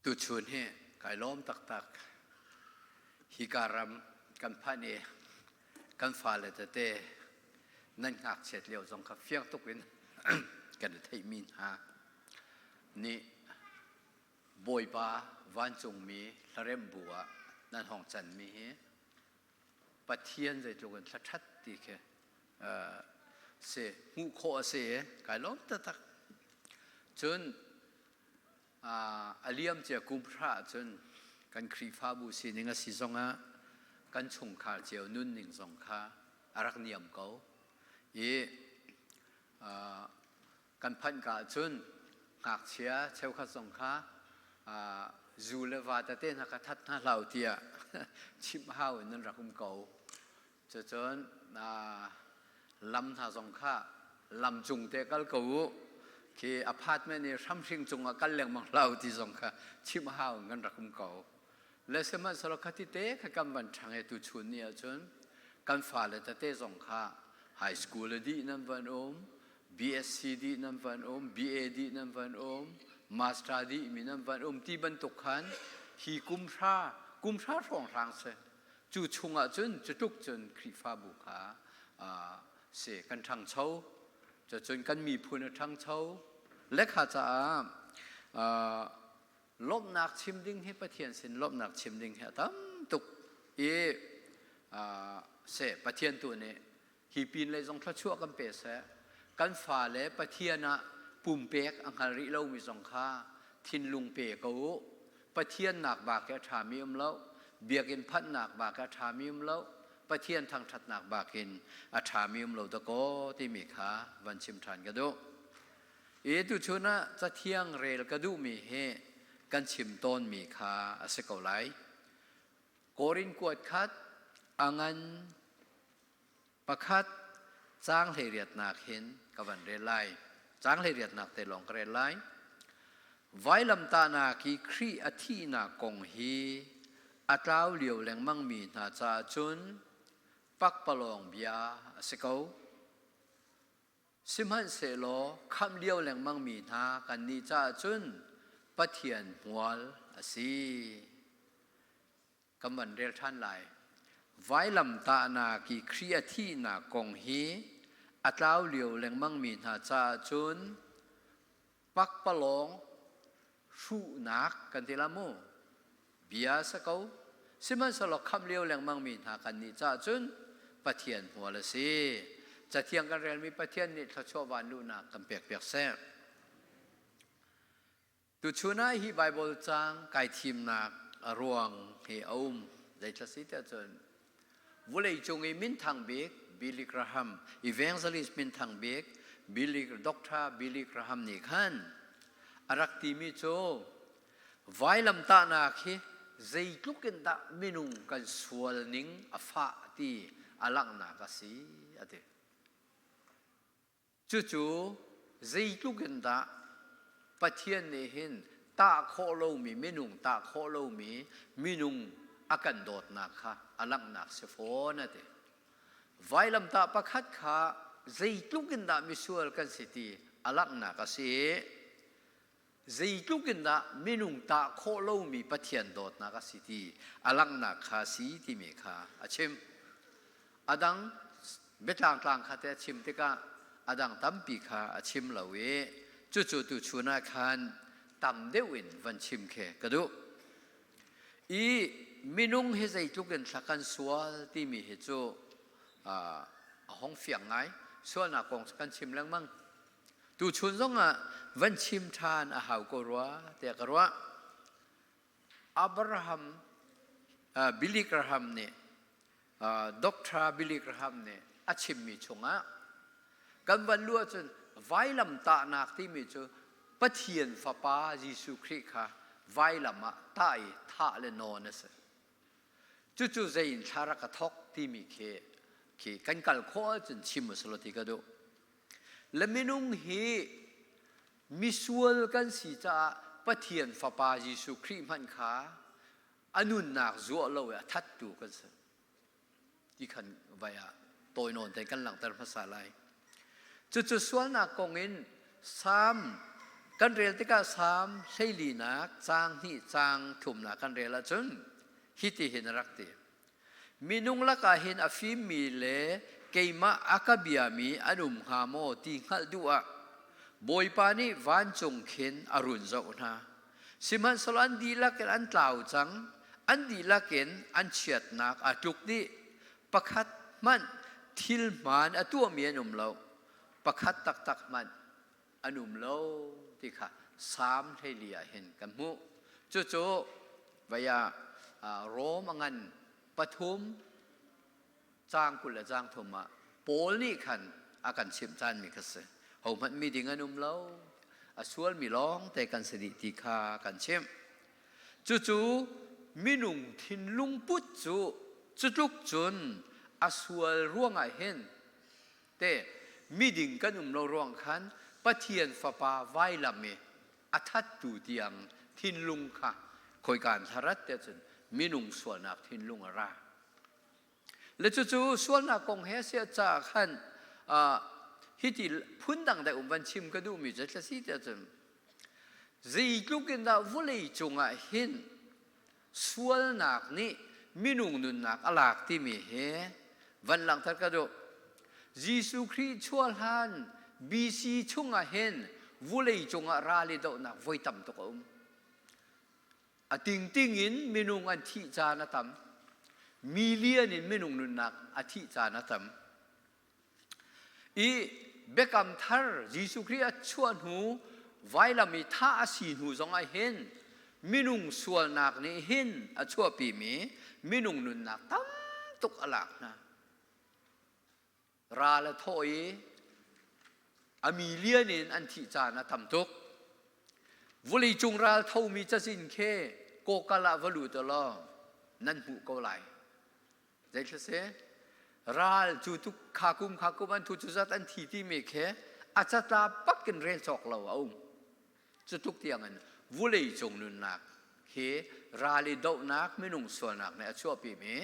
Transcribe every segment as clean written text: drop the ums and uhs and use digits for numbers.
Tuchun hi kai lawm taktak. Hika ram kan phanh i kan fale tete nan ngakchiat lio zong kha fiang tuk in kan i theihmi hna nih Bawipa vancungmi hlarem bu ah nan hong canmi hi Pathian zeitluk in thla ṭhat ti khi si hmuh khawh a si i kai lawm taktak. Cun a liamcia kum hra ahcun kan Khrihfabu sining a si zongah kan chungkhar cio nunning zong kha a rak niam ko i kan phanh ka ahcun ngakchia cheukhat zong kha zu le va tete hna kha that hna hlah u tiah chimh hau in nan rak um ko. Cucun lam hna zong kha lam cung te kal ko u. Khi apartment i hramhring cungah kal lengmang hlah u ti zong kha chimh hau in kan rak um ko. Le sihmanhsehlaw khati te kha kan van ṭhang i tuchun ni ahcun kan fale tete zong kha high school a dih nan van um, BSc dih nan van um, BA dih nan van um, master dih mi nan van um ti bantuk khan hi kum hra kum hra hrawnghrang si. Cu chungah cun cutluk cun Khrihfabu kha si kan ṭhangcho. Cucun kan miphun a ṭhangcho. Lekha caah lawmhnak chim ding hi Pathian sin lawmhnak chim ding hi a tam tuk i seh Pathian tu nih hi pin lei zong thluachuah kan pe seh. Kan fale Pathian ah pumpek a hngal rih lomi zong kha thinlung pe ko u. Pathian nak bak hi a ṭhami um lo. Biakinn phanhnak bak hi a ṭhami um lo. Pathian thangṭhatnak bak in a ṭhami um lo dakaw timi kha van chim ṭhan ka duh. I tuchun ah Cathiang rel ka duhmi hi kan chim tawnmi kha a si ko lai. Korin kuat khat a ngan pakhat caang hleiriatnak hin ka van rel lai. Caang hleiriatnak te lawng ka rel lai. Vailamtahnak i Khrih a thihnak kong hi a tlau lio lengmangmi hna caah cun pakpalawng bia a si ko. Sihmanhsehlaw khamh lio lengmangmi hna kannih caah cun Pathian hmual a si. Kan van rel ṭhan lai. Vailamtahnak i Khrih a thihnak kong hi a tlau lio lengmangmi hna caah cun pakpalawng hruhnak kan ti la mu. Bia sa ko. Sihmanhsehlaw khamh lio lengmangmi hna kannih caah cun Pathian hmual a si. Cathiang kan relmi Pathian nih thluachuah van luhnak kan pekpiak seh. Tuchun ah hi Baibal caang kai thimnak a ruang hi a um. Zeithla si tiah cun vawleicung i minthang bik Billy Graham, evangelist minthang bik Billy Dr. Billy Graham nih khan a rak timi cu vailamtahnak hi zeitluk in dah minung kan sual ning a fah ti a langhnak a si a ti. Cucu zeitluk in dah Pathian nih hin tah khawh lomi minung tah khawh lomi minung a kan dawtnak kha a langhnak si fawn a ti. Vailamtah pakhat kha zeitluk in dah misual kan si ti a langhnak a si i zeitluk in dah minung tah khawh lomi Pathian dawtnak a si ti a langhnak kha a si timi kha a chim. A dang biatlangtlang kha te a chim tikah a dang tampi kha a chim lo i cucu tuchun ah khan tam deuh in van chim khi ka duh. I minung hi zeitluk in thla kan sual timi hi cu a hong fiang ngai. Sualnak kong kan chim lengmang. Tuchun zongah van chim ṭhan a hau ko rua tiah ka ruah. Abraham, Billy Graham nih, Dr. Billy Graham nih a chimmi chungah kan van luh ahcun vailamtahnak timi cu Pathian Fapa Jesuh Khrih kha vailam ah tah i thah le nawn a si. Cucu zei in thla rak ka thawk timi khi, khi kan kal khawh ahcun chim u selaw ti ka duh. Le minung hi misual kan si caah Pathian Fapa Jesuh Khrih hmanh kha a nunnak zuah lo i a thattu kan si. Ti khan vai ah tawi nawn te kan langhter hmasa lai. Cucu sualnak kong in Psalm Kan rel tikah Salm 14nak caang hnih caang thumnak kan rel ahcun hiti hin a rak ti. Minung lakah hin a fimmi le keimah a ka biami an um hnga maw ti hngalh duh ah Bawipa nih vancung khin a run zoh hna. Sihmanhsehlaw an dihlak in an tlau cang, an dihlak in an chiatnak aa tluk dih. Pakhat hmanh thil hmaan a tuahmi an um lo. Pakhat taktak hmanh an um lo ti kha Salm 14 ah hin kan hmuh. Cucu vei ah Rom a ngan pathum caang 20 le caang thum ah Paul nih khan a kan chimh caan kha si. Hohmanh mi ding an um lo. A sualmi lawng te kan si dih ti kha kan chimh. Cucu minung thinlung put cu cutluk cun a sual ruangah hin te miding kan um lo ruang khan Pathian Fapa vailam i a thattu tiang thinlung kha khoika in thlarat te cun minung sualnak thinlung a ra. Le cucu sualnak kong he sia ca khan hiti phundang deuh um van chim ka duhmi cu thlasi te cun zeitluk in dah vawlei cungah hin sualnak nih minung nunnak a lak timi hi van langhter ka duh. Jesuh Khrih chuah hlan BC chungah hin vulei cungah ral i dohnak voi tam tuk a um. A tingting in minung an thih caan a tam. Million in minung nunnak a thih caan a tam. I biakam thar Jesuh Khrih a chuah hnu vailam i thah a si hnu zongah hin minung sualnak nih hin a chuahpimi minung nunnak tam tuk a lak hna. Ral a thawh i a million in an thih caan a tam tuk. Vawleicung ral thomi cazin khi kawkal ah va lut law nan hmuh ko lai. Zeitluk si? Ral cu tuk kha kum kha kum an thu cu zat an thi timi khi a catla pak in rel cawk lo a um. Cu tluk tiang in vulei cung nunnak hi ral i dohnak minung sualnak nih a chuahpimi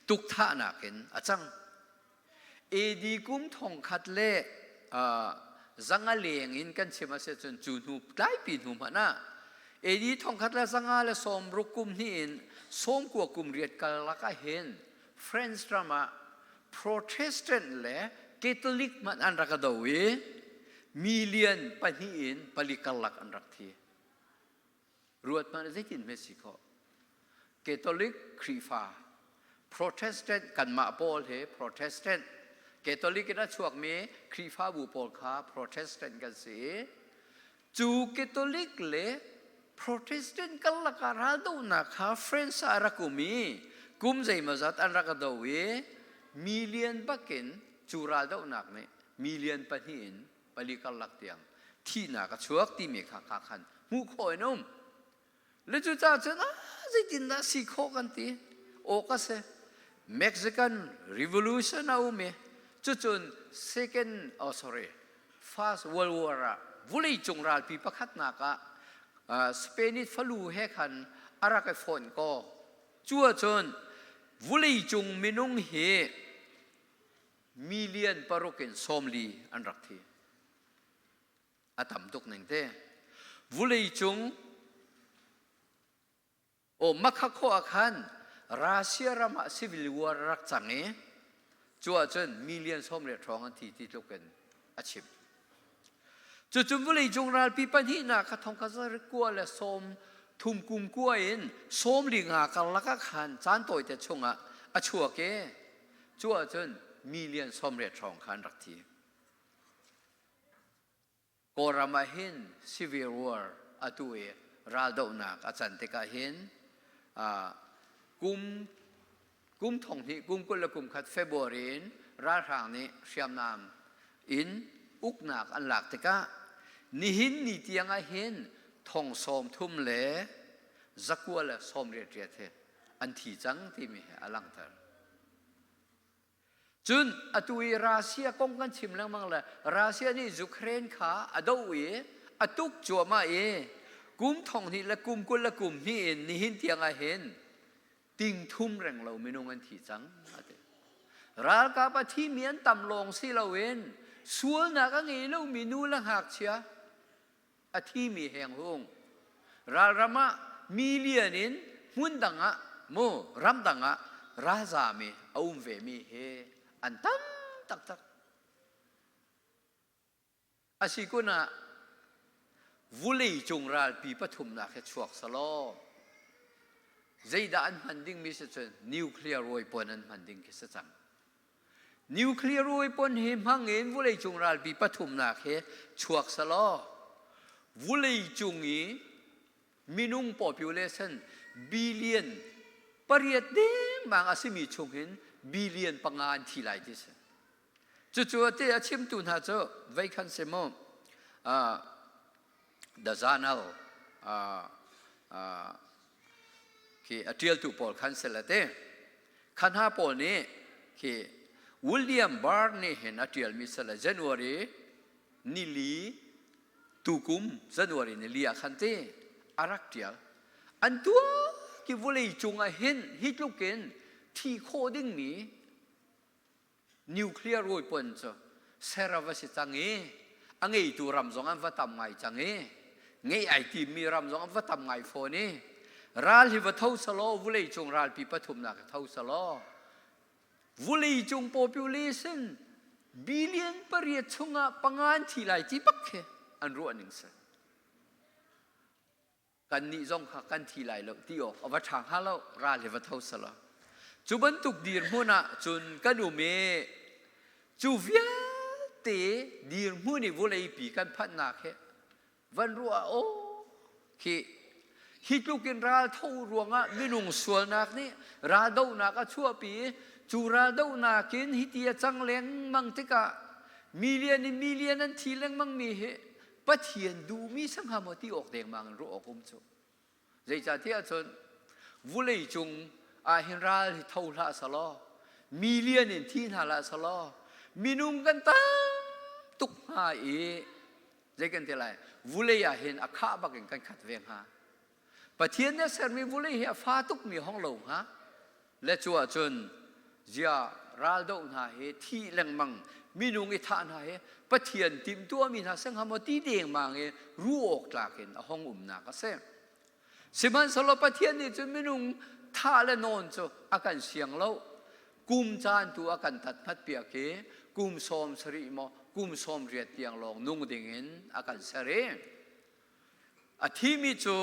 tukthahnak in a cang. AD kum thongkhat le zanga leng in kan chim a si cun cu hnu tlaipi hnu hmanh ah AD thongkhat le 160 kum hnih in 90 kum riat karlak ah hin French ram ah Protestant le Catholic hmanh an rak do i million pahnih in pali karlak an rak thi. Ruat hmanh zeitin hme si khawh? Catholic Khrihfa, Protestant kanmah pawl he Protestant, Catholic in a chuakmi Khrihfabu pawl kha Protestant kan si i cu Catholic le Protestant karlak ah raldohnak kha France ah a rak um i kum zeimawzat an rak do i million bakin cu raldohnak nih million pahnih in pali karlak tiang thihnak a chuak timi kha kha khan hmuh khawh in um. Le cucaah cun ah zeitindah si khawh kan ti awk a si. Mexican Revolution a um i cucun second oh sorry First World War ah vuleicung ralpi pakhatnak ah Spanish falu he khan a rak i fonh kaw cu ahcun vuleicung minung hi million paruk in 40 an rak thi. A tam tuk ning te. Vuleicung o makha khawh ah khan Russia ram ah civil war a rak cang i cu ahcun million 30 hrawng an thi ti tluk in a chim. Cucun vawleicung ralpi pahnihnak kha thong kha kua le sawm thum kum kua in 45 karlak ah khan caan tawite chungah a chuak i cu ahcun million 80 hrawng kha an rak thi. Kawlram ah hin civil war atu i raldohnak a can tikah hin kum kum thong hnih kum 21 February in ralhrang nih hriamnam in uknak an lak tikah nihin ni tiang ah hin thong 30 le zakua le 88 he an thi cang timi he a langhter. Cun atu i Russia kong kan chim lengmang le Russia nih Ukraine kha a doh i a tuk cuahmah i kum thong hnih le kum 20 le kum hnih in nihin tiang ah hin ting thum reng lo minung an thi cang a ti. Ralkap a thimi an tam lawng si loin sualnak a ngei lomi nu le ngakchia. A thimi heng hung. Ralram ah million in hmun dang ah mu ramdang ah ralzaam i a um vemi hi an tam taktak. Asi kun ah vulei cung ralpi pathumnak hi chuak selaw zeidah an hman dingmi si cun nuclear weapon an hman ding khi si cang. Nuclear weapon hi hmang in vulei cung ralpi pathumnak hi chuak selaw vulei cung i minung population billion pariat dengmang a simi chung hin billion panga an thi lai ti si. Cucu a ti a chimtu hna cu vei khan si mu the journal khi a ṭialtu pawl khan si le te kha hna pawl nih khi William Barr nih hin a ṭialmi si le January nili tukum January nili ah khan te a rak ṭial an tuah ki vulei cung ah hin hi tluk in thi khawh dingmi Nuclear weapon cu ser a va si cang i a ngeitu ram zong an va tam ngai cang i ngeih ai timmi ram zong an va tam ngai fawn i ral hi va tho selaw vuleicung ralpi pathumnak hi tho selaw vuleicung population billion pariat chungah panga an thi lai ti bak khi an ruah ning si. Kannih zong kha kan thi lai lo ti awk a va ṭha hnga lo, ral hi va tho selaw. Cu bantuk dirhmun ah cun kan um i cu vialte dirhmun i vawleipi kan phanhnak hi van ruah aw khi hi tluk in ral tho ruangah minung sualnak nih raldohnak a chuahpi i cu raldohnak in hiti a cang lengmang tikah million in million an thi lengmangmi hi Pathian duhmi si hnga maw ti awk dengmang in ruah awk um cu. Zeicahtiah cun vulei cung ah hin ral hi tho hlah selaw million in thi hna hlah selaw minung kan tam tuk hnga i zei kan ti lai vulei ah hin a khah bak in kan khat ve hnga. Pathian nih a sermi vulei hi a fa tukmi hong lo hnga. Le cu ahcun zia raldoh hna hi thih lengmang minung i thah hna hi Pathian timhtuahmi hna si hnga maw ti dengmang i ruh awk tlak in a hong umnak a si. Sihmanhsehlaw Pathian nih cun minung thah le nawn cu a kan siang lo. Kum caan tu a kan tat piak i kum 70 maw kum 80 tiang lawng nung ding in a kan ser i A thimi cu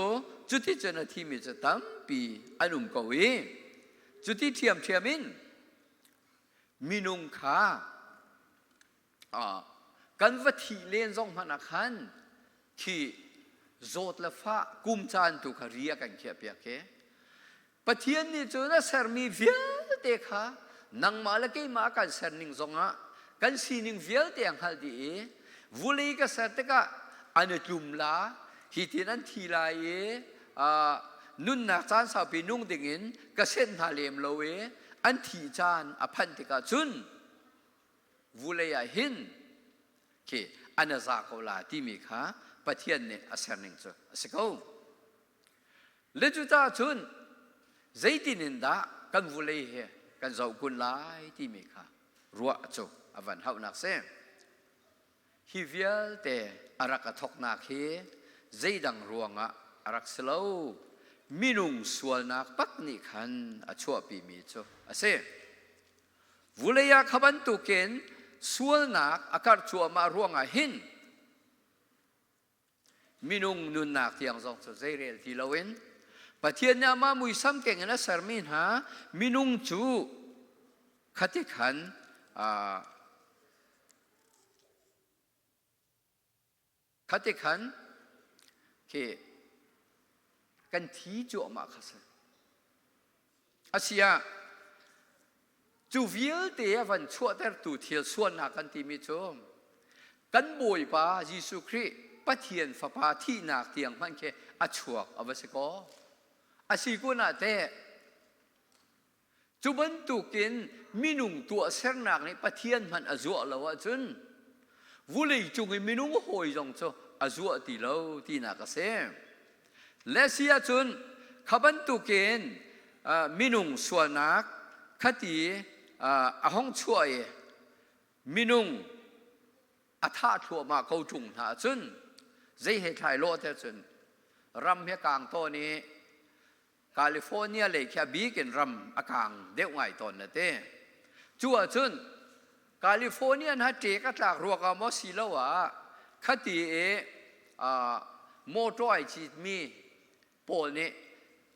cuticun a thimi cu tampi an um ko i cuti ṭhiamṭhiam in minung kha kan va thih len zong hmanh ah khan khi zawt le fah kum caan tu kha ri a kan khiahpiak i Pathian nih cun a sermi vialte kha nangmah le keimah kan serning zongah kan sining vialte a hngalh dih i vulei ka ser tikah an i tlum la hi tin an thi lai i nunnak caan saupi nung dingin ka senh hna lem lo i an thih caan a phanh tikah cun vulei ah hin khi an a za ko la timi kha Pathian nih a serning cu a si ko. Le cucaah cun zeitin in dah kan vulei hi kan zoh kun lai timi kha ruah cu a van hauhnak si. Hi vialte a rak a thawknak hi zeidang ruangah a rak si lo. Minung sualnak pak nih khan a chuahpimi cu a si. Vulei ah kha bantukin sualnak a karh cuahmah ruangah hin Minung nunnak tiang zong cu zeirel ti loin Pathian nih amah muisam keng in a sermi hna minung cu khati khan khati khan khi kan thi cuahmah kha si. Asiah cu vialte a van chuahtertu thil sualnak kan timi cu kan Bawipa Jesuh Khrih Pathian Fapa thihnak tiang hmanh khi a chuak a va si kaw. A si kun ah teh cu bantukin minung tuahsernak nih Pathian hmanh a zuah lo ahcun vulei cung i minung hawi zong cu a zuah ti lo tinak a si. Le si ahcun kha bantukin minung sualnak khati a hong chuah i minung a thah thluahmah ko ṭung hna ahcun. Zei he thlai lawh te cun ram he kaang tawn i California lei khi a bik in ram a kaang deuh ngai tawn na te. Cu ahcun California ha ṭek a tlak ruak ah maw si lo ah khati i motor ai citmi pawl nih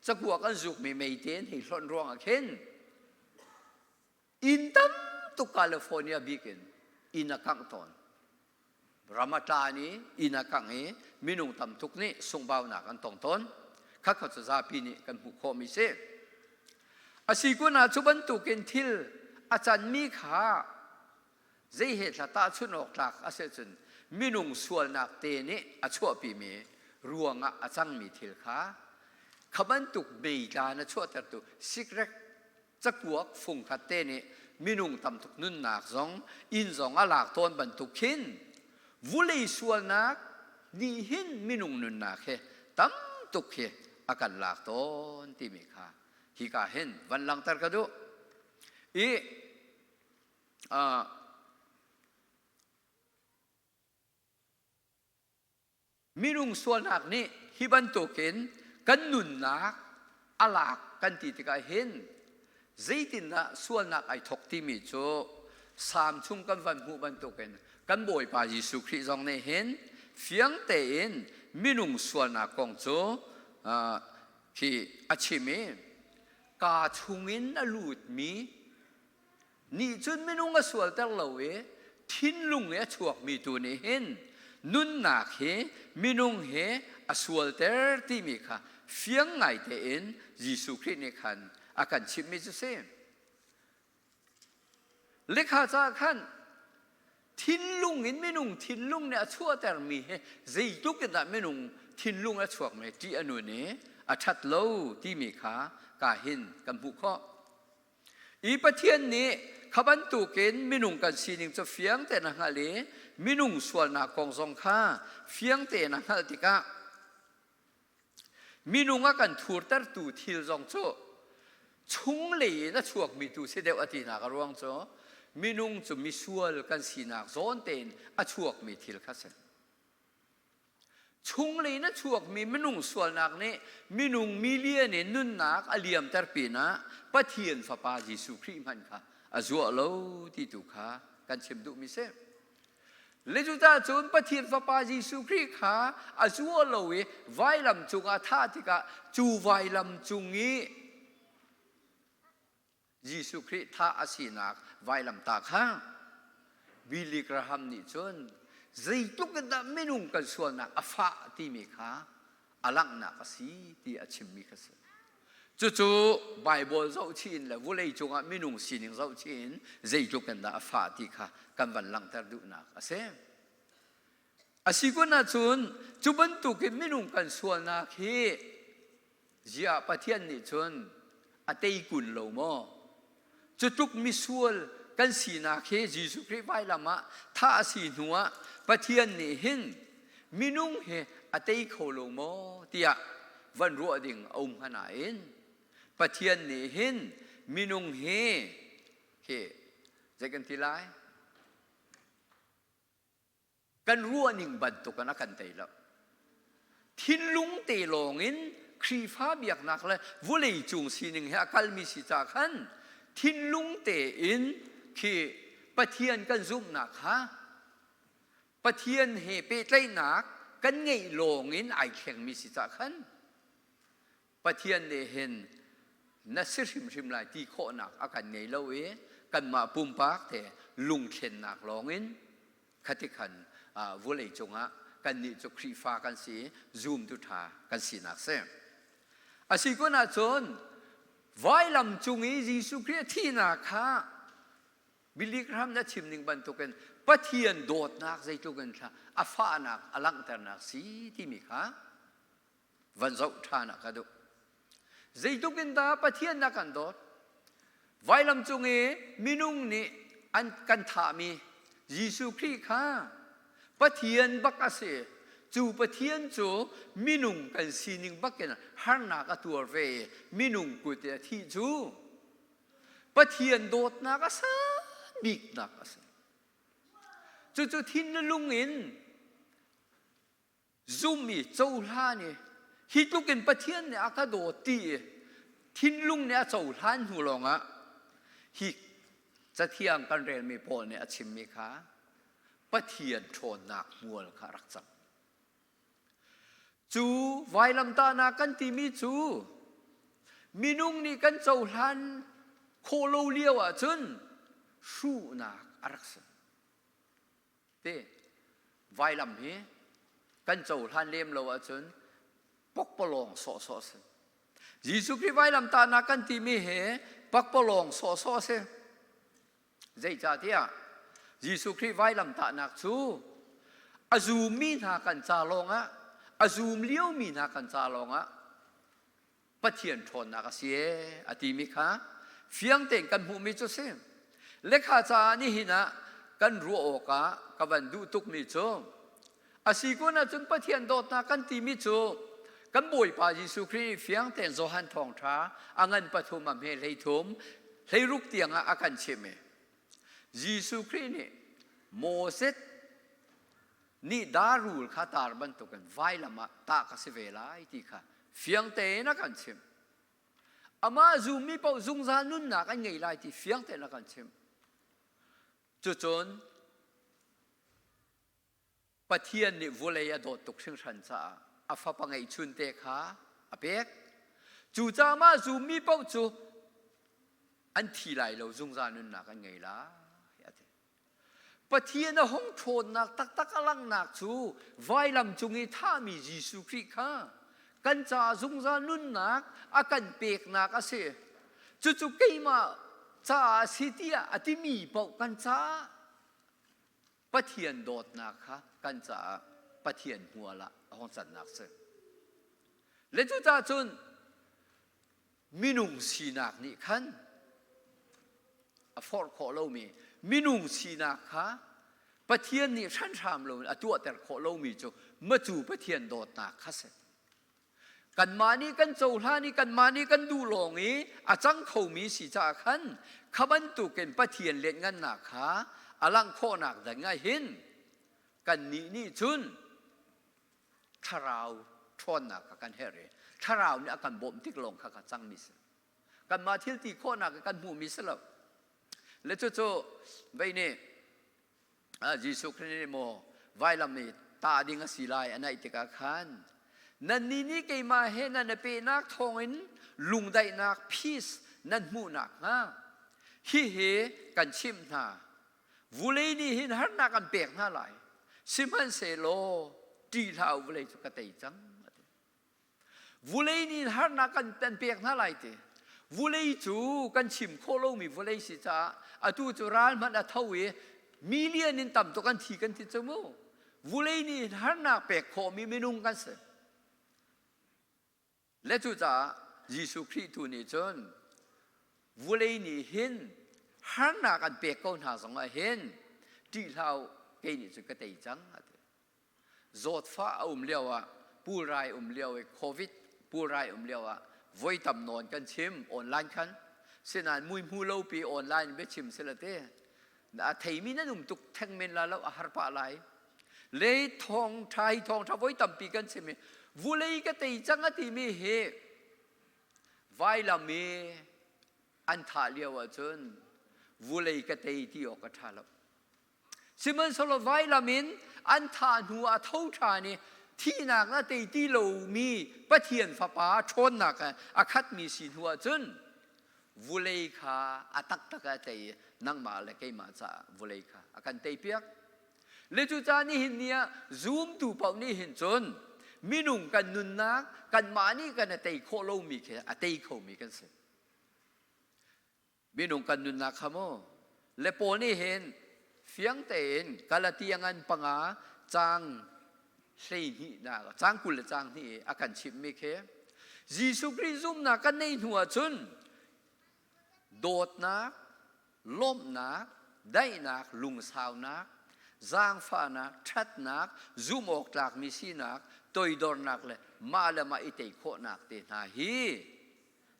cakuak an zukmi meite an hei hlonh ruangah khin inn tam tuk California bik in inn a kangh tawn. Ram a tlan i inn a kangh i minung tam tuk nih sunghbaunak an tong tawn. Khakha cu zapi nih kan hmuh khawhmi si. A si kun ah cu bantukin thil a canmi kha zei he thla tahchunh awk tlak a si cun minung sualnak te nih a chuahpimi ruangah a cangmi thil kha kha bantuk meitla na chuahtertu sikrek cakuak fungkhat te nih minung tamtuk nunnak zong inn zong a lak tawn bantuk khin vulei sualnak nih hin minung nunnak he tam tuk hi a kan lak tawn timi kha hika hin van langhter ka duh i Minung sualnak nih hi bantukin kan nunnak a lak kan ti tikah hin zeitindah sualnak ai thawk timi cu Salm chung kan van hmuh bantukin kan Bawipa Jesuh Khrih zong nih hin fiang tein minung sualnak kong cu khi a chim i kaa chungin a lutmi nih cun minung a sualter lo i thinlung i a chuakmi tu nih hin nunnak hi minung hi a sualter timi kha fiang ngai tein Jesuh Khrih nih khan a kan chimhmi cu si. Lekha ca khan thinlung in minung thinlung nih a chuahtermi hi zeitluk in dah minung thinlung a chuakmi ṭih a nun i a ṭhat lo timi kha ka hin kan hmuh khawh. I Pathian nih kha bantukin minung kan sining cu fiang tein a hngalh i minung sualnak kong zong kha fiang tein a hngalh tikah minung a kan thurtertu thil zong cu chunglei in a chuakmi tu si deuh a tinak a ruang cu minung cu misual kan sinak zawn tein a chuakmi thil kha si. Chunglei in a chuakmi minung sualnak nih minung million in nunnak a liamter pinah Pathian Fapa Jesuh Khrih hmanh kha a zuah lo ti tu kha kan chim duhmi si. Le cucaah cun Pathian Fapa Jesuh Khrih kha a zuah lo i vailam cungah thah tikah cu vailam cung i Jesuh Khrih thah a sinak vailamtah kha Billy Graham nih cun zeitluk in dah minung kan sualnak a fah timi kha a langhnak a si ti a chimmi kha si. Cucu Bible zohchih in le vulei cungah minung sining zohchih in zeitluk in dah a fah ti kha kan van langhter duhnak a si. A si kun ahcun cu bantukin minung kan sualnak hi Ziah Pathian nih cun a tei kun lo maw? Cu tluk misual kan sinak hi Jesuh Khrih vailam ah thah a si hnu ah Pathian nih hin minung hi a tei kho lo maw tiah van ruah ding a um hnga nain Pathian nih hin minung hi hi zei kan ti lai? Kan ruahning bantuk in a kan tei lo. Thinlung te lawng in Khrihfa biaknak le vawlei cung sining he a kalmi si ca khan thinlung tein khi Pathian kan zumhnak kha Pathian he pehtlaihnak kan ngeih lawng in ai thlengmi si ca khan Pathian nih hin na si hrimhrim lai ti khawhnak a kan ngei lo i kanmah pumpak te lungthlennak lawngin khati khan vawlei cungah kannih cu Khrihfa kan si zumtu ṭha kan sinak si. A si kun ahcun vailam cung i Jesuh Khrih a thihnak kha Billy Graham na chim ning bantukin Pathian dawtnak zeitluk in thla a fahnak a langhternak si timi kha van zoh ṭhan ah ka duh. Zeitluk in dah Pathian na kan dawt? Vailam cung i minung nih an kan thahmi Jesuh Khrih kha Pathian bak a si. Cu Pathian cu minung kan sining bakin harnak a tuar ve i minung kut i a thih cu Pathian dawtnak a sang biknak a si. Cucu thin le lung in. Zummi cohlan i hi tluk in Pathian nih a ka dawt ti i thinlung nih a cohlan hnu lawngah hi cathiang kan relmi Paul nih a chimmi kha Pathian ṭhawnnak hmual kha rak cang. Cu vailamtahnak kan timi cu minung nih kan cohlan khawh lo lio ahcun hruhnak a rak si. Te vailam hi kan cohlan lem lo ahcun pokpalawng sawhsawh a si. Jesuh Khrih vailamtahnak kan timi hi pakpalawng sawhsawh a si. Zeicahtiah Jesuh Khrih vailamtahnak cu a zummi hna kan ca lawngah a zum liomi hna kan ca lawngah Pathian ṭhawnnak a si ee a timi kha fiang tein kan hmuhmi cu si. Lekha caah nihin ah kan ruah awkah ka van duh tukmi cu a si kun ahcun Pathian dawtnak kan timi cu kan Bawipa Jesuh Khrih fiang tein Johan thawngṭha a ngan pathum a hme 13 16 tiangah a kan chimh i Jesuh Khrih nih Moses nih darul kha tar bantukin vailam ah tah ka si ve lai ti kha fiang tein a kan chimh. Amah zummi paoh zungzal nunnak an ngei lai ti fiang tein a kan chimh. Cucun Pathian nih vawlei a dawt tuk hringhran caah a fapa ngeihchunte kha a pek. Cucaah mah zummi paoh cu an thi lai lo zungzal nunnak an ngei lai a ti. Pathian a hung ṭhawnnak taktak a langhnak cu vailam cung i thahmi Jesuh Khrih kha kan caah zungzal nunnak a kan peknak a si. Cucu keimah caah a si tiah a timi paoh kan caah Pathian dawtnak kha kan caah Pathian hmual ah a hung cannak si. Le cucaah cun minung sinak nih khan a forh khawh lomi minung sinak kha Pathian nih hranhram loin a tuahter khawh lomi cu macu Pathian dawtnak kha si. Kanmah nih kan cohlan i kanmah nih kan duh lawng i a cang khomi si caah khan kha bantukin Pathian lianhngannak kha a langh khawhnak ding ah hin kannih nih cun thlarau ṭhawnnak kha kan herh i thlarau nih a kan bawmh tik lawng kha ka cangmi si. Kanmah thil ti khawhnak kan hmuhmi si lo. Le cucu vei nih Jesuh Khrih nih maw vailam i tah ding a si lai a naih tikah khan nannih nih keimah he nan i pehnak thawngin lungdaihnak peace nan hmuh nakhnga hihi kan chimh hna vulei nih hin harnak an pek hna lai sihmanhsehlaw ṭih hlah u vawlei cu ka tei cang a ti. Vulei nih harnak kan kan pek hna lai ti. Vulei cu kan chim khawh lomi vawlei si caah atu cu ral hmanh a tho i million in tam tuk an thi kan ti cu mu. Vulei nih harnak pek khawhmi minung kan si. Le cucaah Jesuh Khrih tu nih cun vulei nih hin harnak an pek ko hna zongah hin ṭih hlah u kei nih cun ka tei cang a ti. Zawtfah a um lio ah pulrai um lio i COVID pulrai um lio ah voi tam nawn kan chim online khan. Sinain mui hmu lo pi online biachim si la te. A theimi nan um tuk theng men la lo a har pah lai. Le thawng tha hi thawng tha voi tampi kan chim i vulei ka tei cang a timi hi vailam i an thah lio ahcun vulei ka tei ti awk a tha lo. Sihmanhsehlaw vailam in an thah hnu ah a tho ṭhan i thihnak a tei ti lomi Pathian Fapa ṭhawnnak a khatmi si hnu ah cun vulei kha a taktak ah a tei i nangmah le keimah caah vulei kha a kan teipiak. Le cucaah nihin ni ah zumtu paoh nih hin cun minung kan nunnak kanmah nih kan a tei khawh lomi khi a tei khomi kan si. Minung kan nunnak kha mu le Paul nih hin fiang tein Galatia ngan panga cang 12 nak cang 20 le cang hnih a kan chimhmi khi Jesuh Khrih zumhnak kan neih hnu ahcun dawtnak, lawmhnak, daihnak, lungsaunak, zaangfahnak, ṭhatnak, zumh awk tlakmi sinak, toidornak le mah le mah i tei khawhnak te hna hi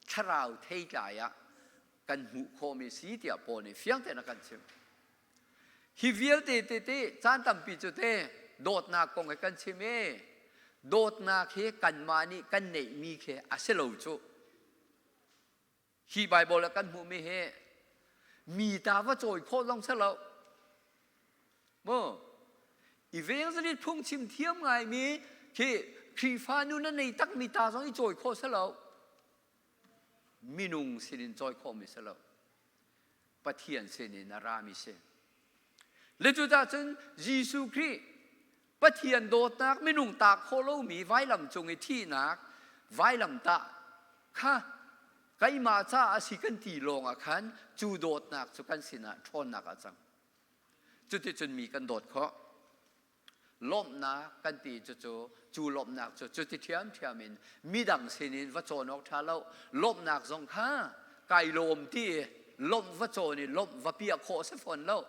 thlarau theitlai ah kan hmuh khawhmi si tiah Paul nih fiang tein a kan chimh. Hi vialte tete caan tampi cu te dawtnak kong he kan chim i. Dawtnak hi kanmah nih kan neihmi khi a si lo cu. Hi Baibal ah kan hmuhmi hi mi ta va cawi khawh zong si lo. Mu evangelist phungchim thiam ngaimi khi Khrihfa nun a nei takmi ta zong i cawi khawh si lo. Minung sinin cawi khawhmi si lo. Pathian sinin a rami si. Le cucaah cun Jesuh Khrih Pathian dawtnak minung ta khawh lomi vailam cung i thihnak vailamtah kha keimah caah a si kan ti lawng ah khan cu dawtnak cu kan sinah ṭhawnnak ah cang. Cuticun mi kan dawt khawh. Lawmhnak kan ti cucu cu lawmhnak cu cuti ṭhiamṭhiam in midang sinin va cawn awk ṭha lo. Lawmhnak zong kha kai lawm ti i lawmh va cawn i lawmh va piah khawh a si fawn lo.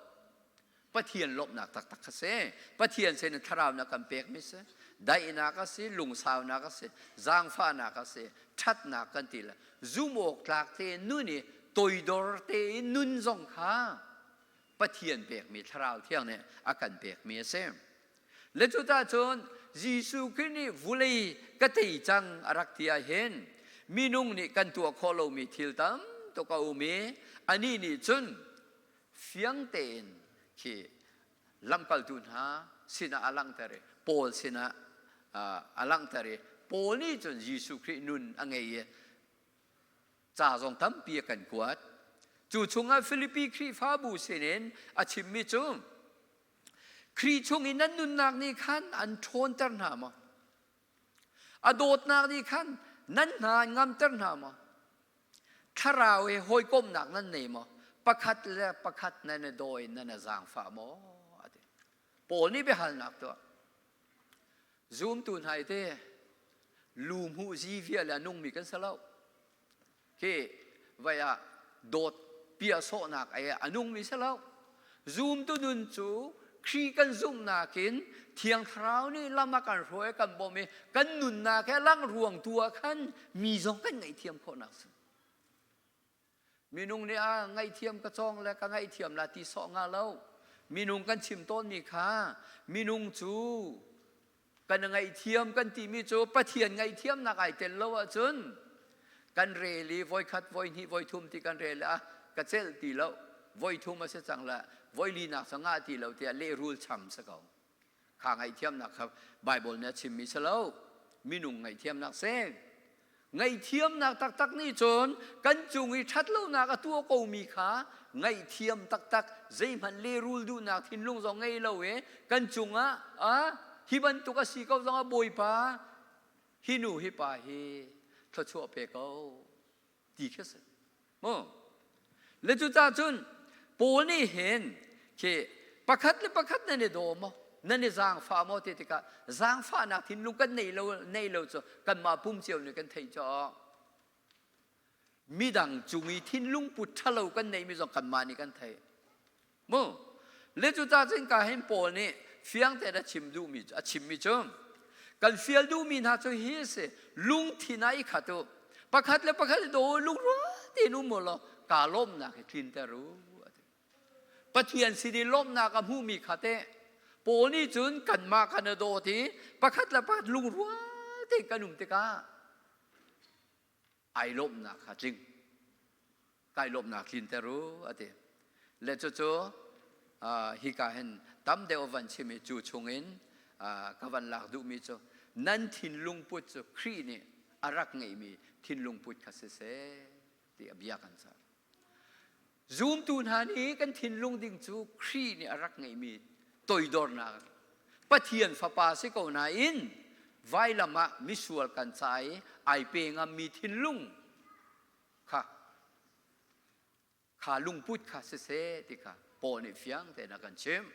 Pathian lawmhnak taktak kha si. Pathian sin in thlarau na kan pekmi si. Daihnak a si, lungsaunak a si, zaangfahnak a si, ṭhatnak kan ti le zum awk tlak tein nun i toidor tein nun zong kha Pathian pekmi thlarau thiang nih a kan pekmi a si. Le cucah cun Jesuh Khrih nih vulei ka tei cang a rak ti ah hin minung nih kan tuah khawh lomi thil tam tuk a um i anih nih cun fiang tein khi lamkaltu hna sinah a langhter i Paul sinah a langhter i Paul nih cun Jesuh Khrih nun a ngei i ca zong tampi a kan kuat. Cu chungah Filipi Khrihfabu sinin a chimmi cu Khrih chung i nan nunnak nih khan an ṭhawnter hna maw? A dawtnak nih khan nan hna an ngamter hna maw? Thlarau he hawikomhnak nan nei maw? Pakhat le pakhat nan i daw in nan i zaangfah maw? A ti. Paul nih biahalnak tuah. Zumtu hna i te lu hmuh zi vial a nungmi kan si lo. Khi vai ah dawt pia sawhnak ai a nungmi si lo. Zumtu nun cu Khrih kan zumhnak in Thiang Thlarau nih lam a kan hruai kan bawmh i kan nunnak he lang ruang tu ah khan mi zong kan ngaihthiam khawhnak si. Minung nih a ngaihthiam ka cawng le ka ngaihthiam la ti sawh nga lo. Minung kan chim tawnmi kha minung cu kan ngaihthiam kan timi cu Pathian ngaihthiamnak ai tel lo ahcun kan rel i voikhat voihnih voithum ti kan rel ah ka celh ti lo voithum a si cang le voilinak cu ngah ti lo tiah lehrul cham si ko kha ngaihthiamnak kha Bible nih a chimmi si lo minung ngaihthiamnak si Ngaihthiamnak taktak nih cun kan cung i ṭhatlonak a tuah komi kha ngaihthiam taktak zeihmanh lehrul duhnak thinlung zong ngei lo i kan cungah ah hi bantuk a si ko zongah Bawipa hi nu hi pa hi thluachuah pe ko ti khi a si. Mu. Le cucaah cun Paul nih hin khi pakhat le pakhat nan i daw maw nan i zaangfah maw ti tikah zaangfahnak thinlung kan nei lo nei lo cu kanmah pum cio nih kan theih cawk midang cung i thinlung put ṭhalo kan neihmi zong kanmah nih kan theih Mu. Le cucaah cun ka hin Paul nih fiang tein a chim duhmi a chimmi cu kan fial duhmi hna cu hi a si lungthin ah i khat u pakhat le pakhat i daw lungrual tein um u law kaa lawmnak hi tlinter u a ti. Pathian sin i lawmhnak a hmuhmi kha teh Paul nih cun kanmah kan i dawt i pakhat le pakhat lungrual tein kan um tikah ai lawmhnak kha tling kai lawmhnak tlinter u a ti le cucu hika hin tam deuh van chim i cu chungin ka van lak duhmi cu nan thinlung put cu Khrih nih a rak ngeihmi thinlung put kha siseh ti a bia kan cah zumtu hna nih kan thinlung ding cu Khrih nih a rak ngeihmi toidornak Pathian fapa si ko nain vailam ah misual kan ca i ai pe ngammi thinlung kha kha lungput kha siseh ti kha Paul nih fiang tein a kan chimh.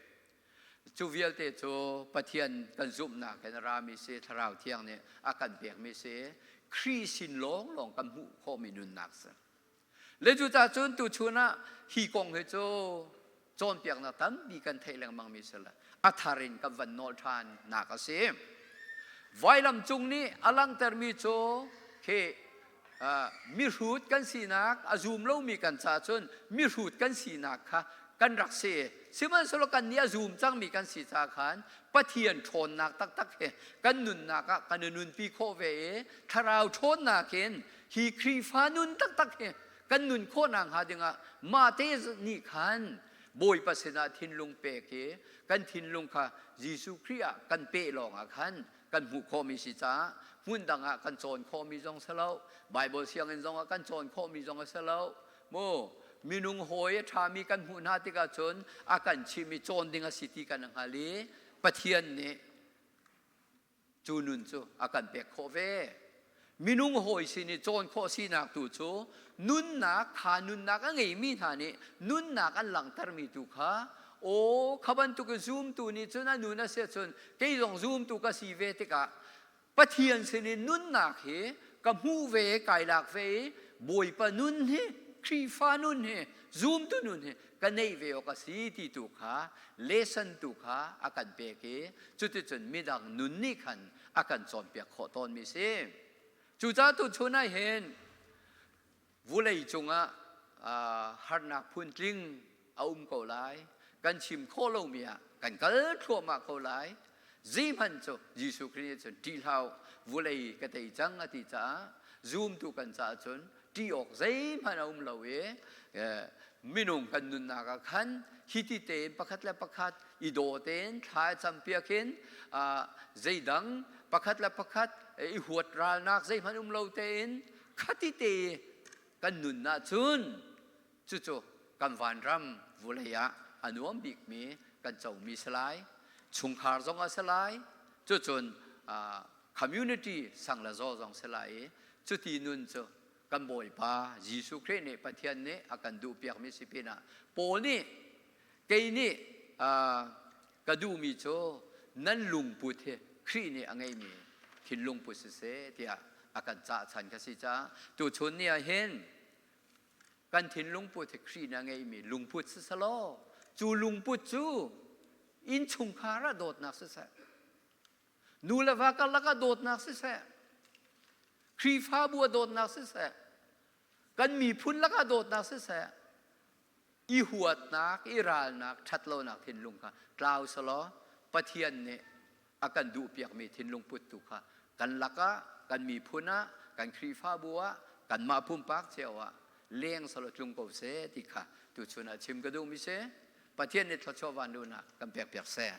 Cu vialte cu Pathian kan zumhnak in a rami si, Thlarau Thiang nih a kan pekmi si, Khrih sin lawnglawng kan hmuh khawhmi nunnak si. Le cucaah cun tuchun ah hi kong hi cu cawnpiaknak tampi kan theih lengmangmi si le a thar in kan van nawl ṭhan nak a si. Vailam cung nih a langhtermi cu khi mihrut kan sinak a zum lomi kan caah cun mihrut kan sinak kha kan rak si. Sihmanhsehlaw kan nih a zum cangmi kan si caah khan Pathian ṭhawnnak taktak he kan nunnak ah kan i nunpi khawh ve i thlarau ṭhawnnak in hi Khrihfa nun taktak hi kan nun khawhnak hnga dingah mah te nih khan Bawipa sinah thinlung pek i kan thinlung kha Jesuh Khrih ah kan peh lawngah khan kan hmuh khawhmi si caah hmun dang ah kan cawn khawhmi zong si lo, Bible sianginn zong ah kan cawn khawhmi zong a si lo mu. Minung hawi a ṭhami kan hmuh hna tikah cun a kan chimh i cawn ding a si ti kan hngal i Pathian nih cu nun cu a kan pek khawh ve. Minung hawi sin i cawn khawh sinak tu cu nunnak kha nunnak a ngeimi hna nih nunnak an langhtermi tu kha, aw, kha bantuk i zumtu nih cun a nun a si ahcun kei zong zumtu ka si ve tikah Pathian sin i nunnak hi ka hmuh ve, kai lak ve i Bawipa nun hi, Khrihfa nun hi, zumtu nun hi ka neih ve awk a si ti tu kha lesson tu kha a kan pek i cuticun midang nun nih khan a kan cawnpiak khawh tawnmi si. Cucaah tuchun ah hin vulei cungah harnak phuntling a um ko lai. Kan chim khawh lomi ah kan kal thluahmah ko lai. Zeihmanh cu Jesuh Khrih nih cun ṭih hlah u, vulei ka tei cang a ti caah zumtu kan caah cun ṭih awk zeihmanh a um lo i minung kan nunnak ah khan hiti tein pakhat le pakhat i daw tein thla i campiak in, zeidang pakhat le pakhat i huat ralnak zeihmanh um lo tein khati te kan nun ahcun cucu kan vanram vulei ah a nuam bikmi kan comi si lai, chungkhar zong a si lai, cucun community sang le zaw zong si lai i cuti nun cu kan Bawipa Jesuh Khrih nih, Pathian nih a kan duhpiakmi si pinah Paul nih kei nih ka duhmi cu nan lungput hi Khrih nih a ngeimi thinlungput siseh tiah a kan cah chan kha si caah tuchun ni ah hin kan thinlungput hi Khrih nih a ngeimi lungput siselaw cu lungput cu innchungkhar ah dawtnak siseh, nu le va karlak ah dawtnak siseh, Khrihfabu ah dawtnak siseh, kan miphun lakah dawtnak siseh, i huatnak, i ralnak, ṭhatlonak thinlung kha tlau selaw Pathian nih a kan duhpiakmi thinlung put tu kha kan lakah, kan miphun ah, kan Khrihfabu ah, kanmah pumpak cio ah leng selaw tlung ko seh ti kha tuchun ah chim ka duhmi si. Pathian nih thluachuah vanlunak kan pekpiak seh.